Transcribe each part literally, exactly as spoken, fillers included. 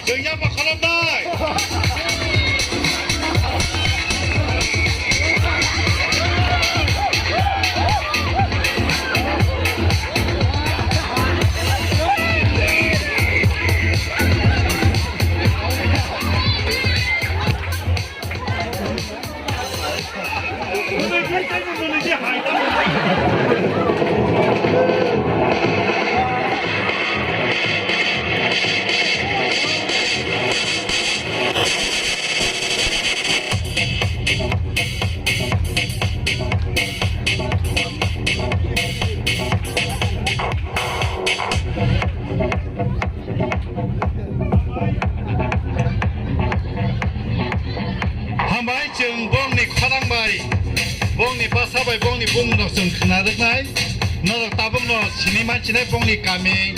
Chwng yapha khoroknai. Hambai, chwng bongni khorang bai, bongni basa bai, bongni bumung rok chwng khna rwknai. Norok tabukno sini manchinai, bongni kami,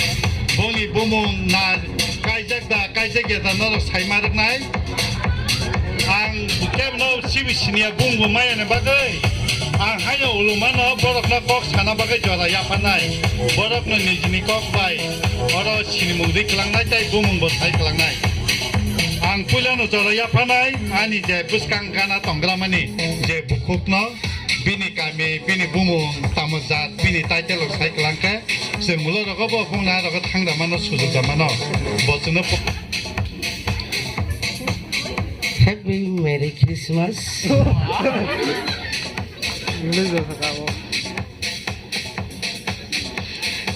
bongni bumung na kaijak da, kaijak ya da, norok sai ma rwknai. Ang kebno sibi siniya bumung bo maya ni bagwi, ang haino ulumano borokno kok sana bagwi jora yapharnai. Borokno nijini kok bai oro sinimung ri kwlangnai tei bumung bo sai kwlangnai. Ang puilano jora yapharnai, ani je bwskang gana tongramani je bukhukno, bini kami, bini bumung, tamo jat, bini title rok sai kwlangkhe, chwng ulo rogo bo bungna rogo thang da mano, sujuk da mano. Bo chwngno po- Happy Merry Christmas.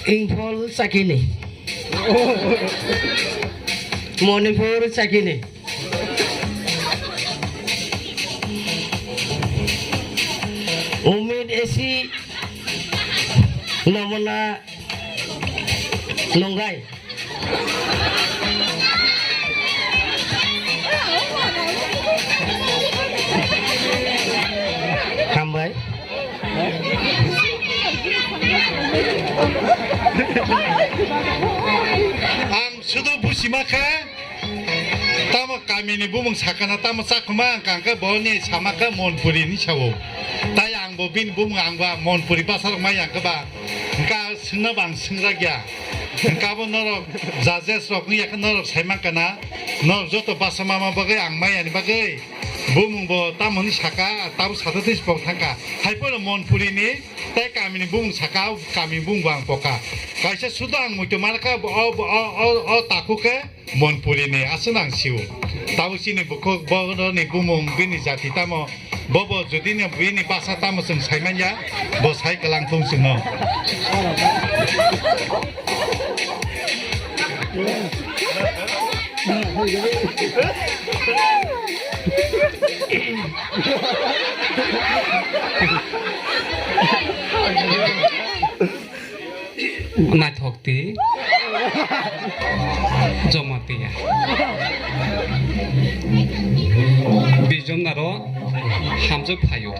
Imphal chakini. Manipur chakini. Umid esi nomona nonggai. Hambai. Ang sudo busima kha. Tamo kamini bumung sakana, tamo chakhuma ang kangkhe boni samakhe Monpuri ni sao. Tai ang bo bini bumung ang ba Monpuri bwsarok mai ang khe ba. Hwnkha swngna bang swngrak ya. Hwnkha bo norok judges rok wngya khe norok sai mankha na. Norok joto basa mama bagwi ang mai ani bagwi. Bumung bo tamo hwnwi saka, tamo sata twi sipok thangkha. Hai phano Monpuri ni tai kamini bumung saka, kami bumung bo ang poka. Kaisa sudo ang muitu manakha, o, o, o, o takhuk khe Monpuri ni aswk nang sio. Tabuk chini bukhuk boroni bumung bini jati tamo, bobo jodi ni bini basa tamo chwng sai manya, bo sai kwlang thung chwngno. Naithok twi. Joma twi ya. Bijom naro hamjak phaio.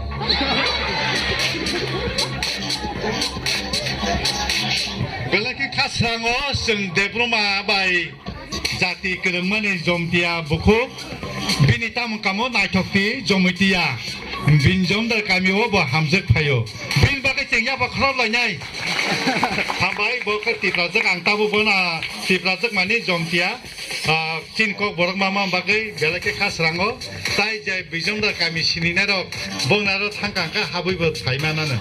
Belai khe khasrango chwng Debbarma bai jati kwrwngmani Jomtia bukhuk, bini tamo kamo naithok twi Jomtia, bini jomdar kamio bo hamjak phaio. Bini bagwi chwng yapha khorok lainai. Hambai, bo khe Tiprajwk, ang tabuk bono Tiprajwk mani Jomtia, ah, chini kok borok ma ma bagwi belai khe khasrango. Tai je bijomdar kami sini nairok, bongni aro thangkang khe habwi bo sai manano.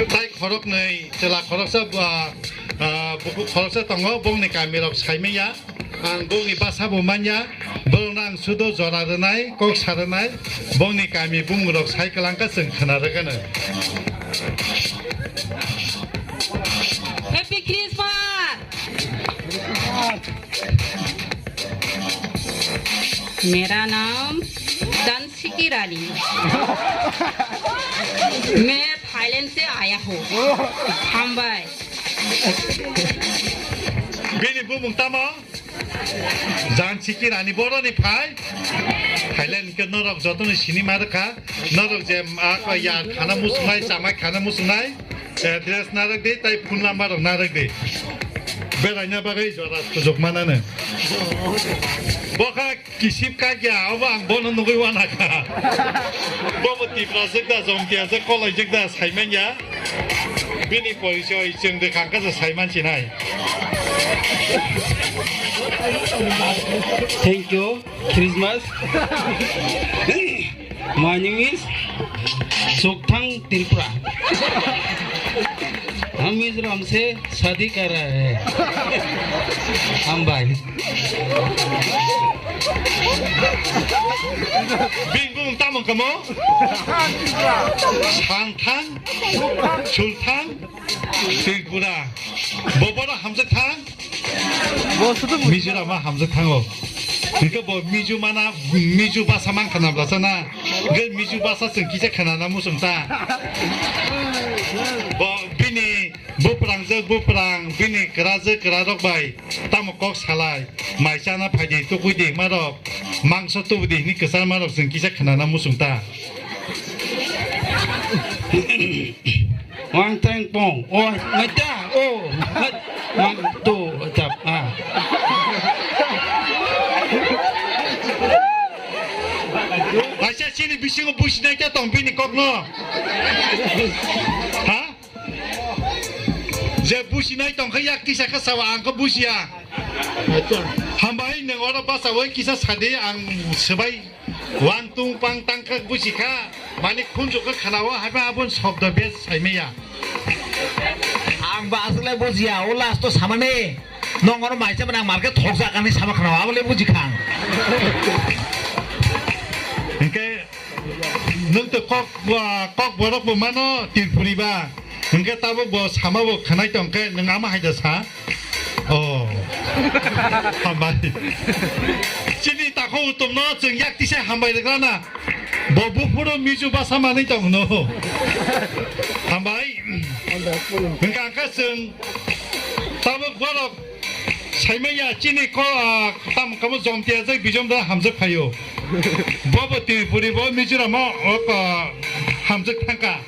Tai khoroknwi chwla khoroksa, ah, ah, bukhuk khoroksa tongo, bongni kamirok sai manya. Ang bongni basa bo manya, borokno ang sudo jora rwnai, kok sa rwnai, bongni kami bumungrok sai kwlangkha chwng khna rwgano. Happy Christmas! मेरा नाम दानसिकी रानी। मैं थाईलैंड से आया हूँ। Hambai. Bini bumung tamo? Jan Siki Rani boroni phai. Thailand ke norok jotono sini ma rwkha. Norok je ma ko yar khana musungnai, chamai khana musungnai. Eh, dress narwk di, tai phone number rok narwk di. Beraina bagwi jora sujuk manano. Bokha kisip kakya, obo ang bono nugwi wanakha. Bobo Tiprajwk da, Jomtiyajwk, Kolaijwk da, saimanya. Bini porichoi chwng de khangkha se saiman sinai. Thank you, Christmas. My name is Sukthang Tripura. हम मिजोरम से शादी कर रहे हैं। हम भाई। Bini bumung tamo kamo? Sangthang, Sulthang, Tripura. Boboro hamjak thang? Bo sudu Mizoram ma hamjak thango. Hingke bo Mizo mana, Mizo basa man khana basa na. Hingke Mizo basa chwng kisa khana na muchung ta. Bo bini buprangjak buprang, bini kwrajak kwrarok bai tamo kok salai. Mai chana phaidi, tukui di marok, mangso tubudi hini kwchar marok chwng kisa khana na muchung ta. Wang teng pong. Oh, ngata. Oh, ngat. Mang tu tap. Ah. Acha chini bisingo businai ta tong bini kokno. Ha? Je businai tong kha yak tisa kha sawa ang kha busia. Hambai nang oro basa wai kisa sadi ang sebai. Wang tung pang tang kha busi kha, mani khunju kha khana o, haiba abon sobdo bes saimaya. Ang ba asle bujiya, o last to samane. Nong oro maisa bana market thoksa kani sama khana o, abole buji khang. Hingke nung to kok, ah, kok borok bo mano Tripuri ba. Hingke tabuk bo sama bo khanai tong khe nung ama haida sa. Oh. Hambai. Chini takhuk utumno chwng yak tisa hambai rwgana. Bo buphuru Mizo basa manwi tongno. Hambai. Hingka angkha chwng tabuk borok saimanya chini ko, ah, tam kamo Jomtiyajwk Bijomda hamjak phaio. Bobo Tripuri bo Mizoram o, o, hamjak thangka.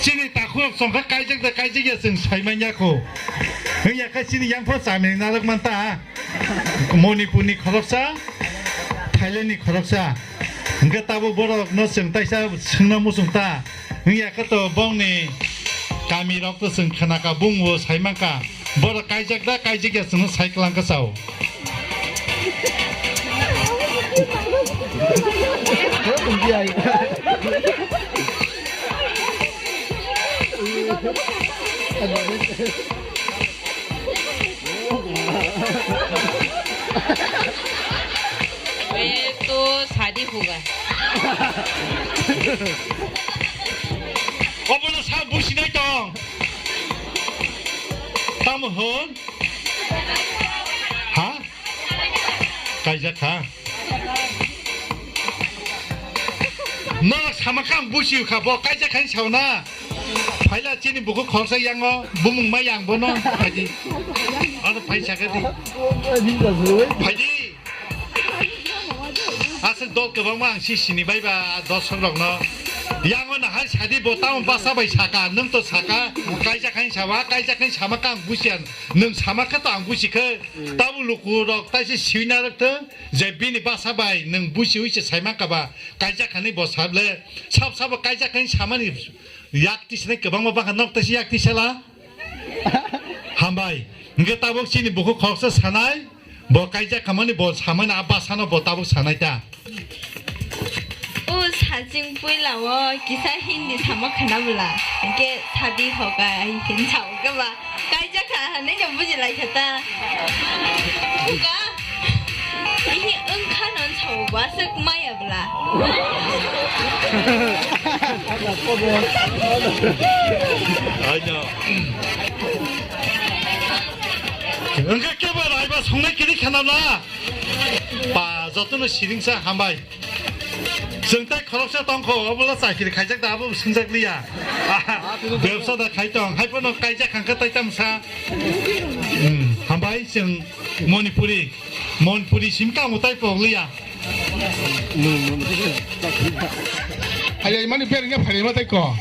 Chini takhuk songkha kaijak da kaijak ya chwng saimanya kho. Hingya kha chini yangpha chamini narwk manta. Manipurni khoroksa, Thailandni khoroksa. Hingke tabuk borokno chwng taisa swngna muchung ta. Hingya khe to bongni kamirok to chwng khnaka bungbo saimangka. Borok kaijak da kaijak ya chwngno sai kwlangkha chao. ये तो शादी होगा। Obono sa businai tong. Tamo hwn? Ha? Kaijak kha. Norok sama kha ang busi kha, bo kaijak kha ni sao na. Phaila chini buku khoroksa yango, bumung ma yang bono, phaidi. Ano phai sakha di. Phaidi. Aswk dol kwbangma ang si sini bai ba dorsok rokno. Yango na hai sadi bo tamo basa bai saka, nwng to saka, kaijak kha ni sawa, kaijak kha ni sama kha ang busiya, nwng sama kha to ang busi khe. Tamo luku rok taisa siwi narwk thung, je bini basa bai nwng busi wi se saima kha ba, kaijak kha ni bo sable, sab sabo kaijak kha ni samani yak tisnai kwbangma bangkha, nok taisa yak tisala. Hambai. Hingke tabuk chini bukhuk khoroksa sanai, bo kaijak khamani bo samani a basano bo tabuk sanai ta. O sajing puila o kisa Hindi sama khana bwla. Hingke sadi hoga hin sao khe ba. Kaijak kha hinwi no buji lai kha ta. Buka. Ini wngkha no sao ba swk maya bwla. Aino. Wngkha kebo raiba songnai kiri khana na. Pa jotono siringsa hambai. Chwng tai khoroksa tongkho, obola chakiri khaijak da, abo swngjakliya. Bebsa da khai tong, hai phano kaijak hangkha tai tamsa. Hmm, hambai chwng Manipuri, Manipuri sim kamo tai pokliya. Hai mani berengya phani ma tai ko.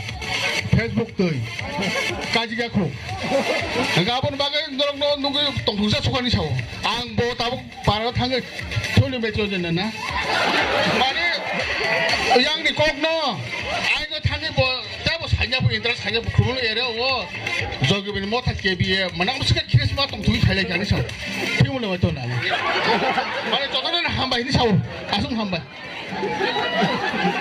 Facebook twi. Kaijak ya khu. Hangkha aboni bagwi norokno nugwi tongthoksa sukani sao. Ang bo tabuk Aro thangwi thuli becho jena na. Mane, yang ni kok no. Ai no thangwi bo, ta bo sanya bo interest sanya bo khumul ere o. Jogi bin motha K B A, manang bisi ka Christmas tong thui khailai kani sa. Thimul no to na. Mane jotono hambai ni sao. Asung hambai.